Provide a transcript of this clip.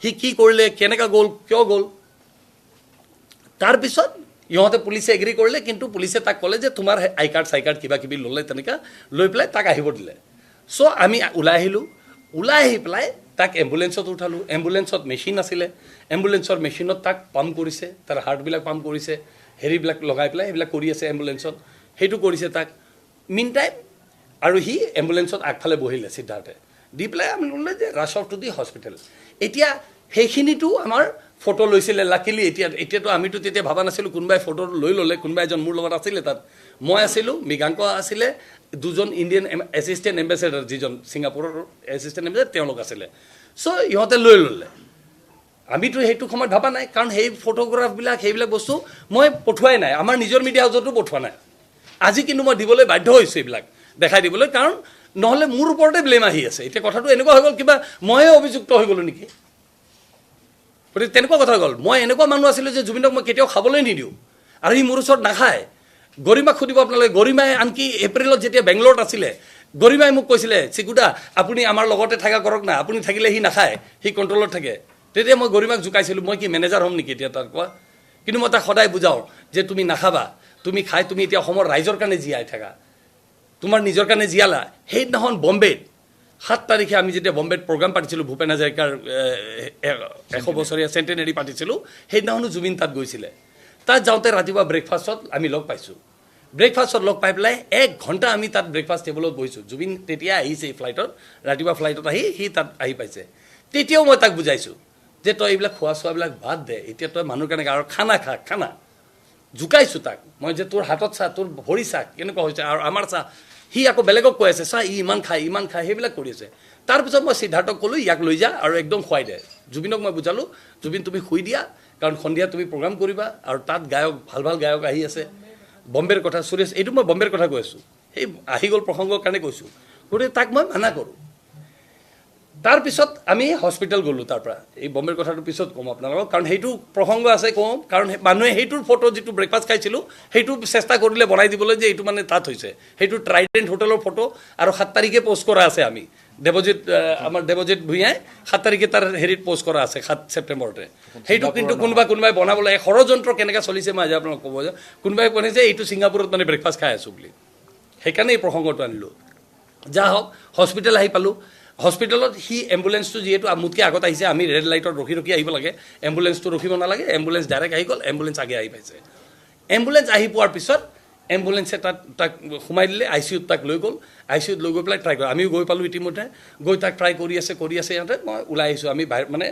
সি কি কৰিলে, কেনেকুৱা গ'ল, কিয় গ'ল। তাৰপিছত ইহঁতে পুলিচে এগ্ৰি কৰিলে, কিন্তু পুলিচে তাক ক'লে যে তোমাৰ আই কাৰ্ড চাই কাৰ্ড কিবা কিবি ল'লে, তেনেকুৱা লৈ পেলাই তাক আহিব দিলে। চ' আমি ওলাই আহিলোঁ। ওলাই আহি পেলাই তাক এম্বুলেঞ্চত উঠালোঁ। এম্বুলেঞ্চত মেচিন আছিলে, এম্বুলেঞ্চৰ মেচিনত তাক পাম্প কৰিছে, তাৰ হাৰ্টবিলাক পাম্প কৰিছে, হেৰিবিলাক লগাই পেলাই সেইবিলাক কৰি আছে এম্বুলেঞ্চত, সেইটো কৰিছে তাক মিন টাইম। আৰু সি এম্বুলেঞ্চত আগফালে বহিলে সিদ্ধাৰ্থে দি পেলাই আমি ক'লে যে rush off to the hospital। এতিয়া সেইখিনিতো আমাৰ ফটো লৈছিলে লাকিলি। এতিয়াতো আমিতো তেতিয়া ভবা নাছিলোঁ, কোনোবাই ফটোটো লৈ ল'লে। কোনোবা এজন মোৰ লগত আছিলে তাত, মই আছিলোঁ, মৃগাংক আছিলে, দুজন ইণ্ডিয়ান এছিষ্টেণ্ট এম্বেচেডাৰ, যিজন ছিংগাপুৰৰ এছিষ্টেণ্ট এম্বেচেডাৰ, তেওঁলোক আছিলে। চ' ইহঁতে লৈ ল'লে। আমিতো সেইটো সময়ত ভবা নাই, কাৰণ সেই ফটোগ্ৰাফবিলাক, সেইবিলাক বস্তু মই পঠোৱাই নাই, আমাৰ নিজৰ মিডিয়া হাউচতো পঠোৱা নাই। আজি কিন্তু মই দিবলৈ বাধ্য হৈছোঁ এইবিলাক দেখাই দিবলৈ, কাৰণ নহ'লে মোৰ ওপৰতে ব্লেম আহি আছে। এতিয়া কথাটো এনেকুৱা হৈ গ'ল, কিবা ময়ে অভিযুক্ত হৈ গ'লোঁ নেকি, গতিকে তেনেকুৱা কথা গ'ল। মই এনেকুৱা মানুহ আছিলোঁ যে জুবিনক মই কেতিয়াও খাবলৈ নিদিওঁ আৰু সি মোৰ ওচৰত নাখায়। গৰিমাক সুধিব আপোনালোকে, গৰিমাই আনকি এপ্ৰিলত যেতিয়া বেংগলোৰত আছিলে, গৰিমাই মোক কৈছিলে, "চিকুদা, আপুনি আমাৰ লগতে থকা কৰক না, আপুনি থাকিলে সি নাখায়, সি কণ্ট্ৰলত থাকে।" তেতিয়া মই গৰিমাক জোকাইছিলোঁ, মই কি মেনেজাৰ হ'ম নেকি এতিয়া তাৰ কোৱা? কিন্তু মই তাক সদায় বুজাওঁ যে তুমি নাখাবা, তুমি খাই তুমি এতিয়া অসমৰ ৰাইজৰ কাৰণে জীয়াই থাকা, তোমাৰ নিজৰ কাৰণে জীয়ালা। সেইদিনাখন বম্বেত 7 তাৰিখে আমি যেতিয়া বম্বেত প্ৰগ্ৰাম পাতিছিলোঁ, ভূপেন হাজৰিকাৰ 100 বছৰীয়া চেণ্টেনেৰী পাতিছিলোঁ, সেইদিনাখনো জুবিন তাত গৈছিলে। তাত যাওঁতে ৰাতিপুৱা ব্ৰেকফাষ্টত আমি লগ পাইছোঁ। ব্ৰেকফাষ্টত লগ পাই পেলাই এক ঘণ্টা আমি তাত ব্ৰেকফাষ্ট টেবুলত বহিছোঁ। জুবিন তেতিয়া আহিছে এই ফ্লাইটত, ৰাতিপুৱা ফ্লাইটত আহি সি তাত আহি পাইছে। তেতিয়াও মই তাক বুজাইছোঁ যে তই এইবিলাক খোৱা চোৱাবিলাক বাদ দে, এতিয়া তই মানুহৰ কাৰণে আৰু খানা খা, খানা। জোকাইছোঁ তাক মই যে তোৰ হাতত চা, তোৰ ভৰি চা কেনেকুৱা হৈছে, আৰু আমাৰ চা। সি আকৌ বেলেগক কৈ আছে, চা ই ইমান খায়, ইমান খায়, সেইবিলাক কৰি আছে। তাৰপিছত মই সিদ্ধাৰ্থক ক'লোঁ, ইয়াক লৈ যা আৰু একদম খুৱাই দে। জুবিনক মই বুজালোঁ, জুবিন তুমি শুই দিয়া, কাৰণ সন্ধিয়া তুমি প্ৰগ্ৰাম কৰিবা আৰু তাত গায়ক, ভাল ভাল গায়ক আহি আছে। বম্বেৰ কথা, সুৰেশ, এইটো মই বম্বেৰ কথা কৈ আছোঁ, সেই আহি গ'ল প্ৰসংগৰ কাৰণে কৈছোঁ। গতিকে তাক মই মানা কৰোঁ। তাৰপিছত আমি হস্পিটেল গ'লোঁ। তাৰ পৰা এই বম্বেৰ কথাটো পিছত ক'ম আপোনালোকক, কাৰণ সেইটো প্ৰসংগ আছে কওঁ, কাৰণ মানুহে সেইটোৰ ফটো, যিটো ব্ৰেকফাষ্ট খাইছিলোঁ, সেইটো চেষ্টা কৰিলে বনাই দিবলৈ যে এইটো মানে তাত হৈছে। সেইটো ট্ৰাইডেণ্ট হোটেলৰ ফটো আৰু 7 তাৰিখে পষ্ট কৰা আছে। আমি দেৱজিৎ, আমাৰ দেৱজিৎ ভূঞাই 7 তাৰিখে তাৰ হেৰিত পষ্ট কৰা আছে, 7 ছেপ্টেম্বৰতে সেইটো। কিন্তু কোনোবাই বনাবলৈ এই ষড়যন্ত্ৰ কেনেকৈ চলিছে মই আজি আপোনালোক ক'ব যাওঁ। কোনোবাই বনাইছে এইটো ছিংগাপুৰত মানে ব্ৰেকফাষ্ট খাই আছোঁ বুলি, সেইকাৰণে এই প্ৰসংগটো আনিলোঁ। যা হওক, হস্পিটেল আহি পালোঁ। হস্পিটেলত সি এম্বুলেঞ্চটো যিহেতু মোতকৈ আগত আহিছে, আমি ৰেড লাইটত ৰখি ৰখি আহিব লাগে, এম্বুলেঞ্চটো ৰখিব নালাগে, এম্বুলেঞ্চ ডাইৰেক্ট আহি গ'ল। এম্বুলেঞ্চ আগে আহি পাইছে। এম্বুলেঞ্চ আহি পোৱাৰ পিছত এম্বুলেঞ্চে তাত তাক সোমাই দিলে, আই চি ইউত তাক লৈ গ'ল। আই চি ইউত লৈ গৈ পেলাই ট্ৰাই কৰে, আমিও গৈ পালোঁ ইতিমধ্যে। গৈ তাক ট্ৰাই কৰি আছে, কৰি আছে ইহঁতে। মই ওলাই আহিছোঁ, আমি বাহিৰ মানে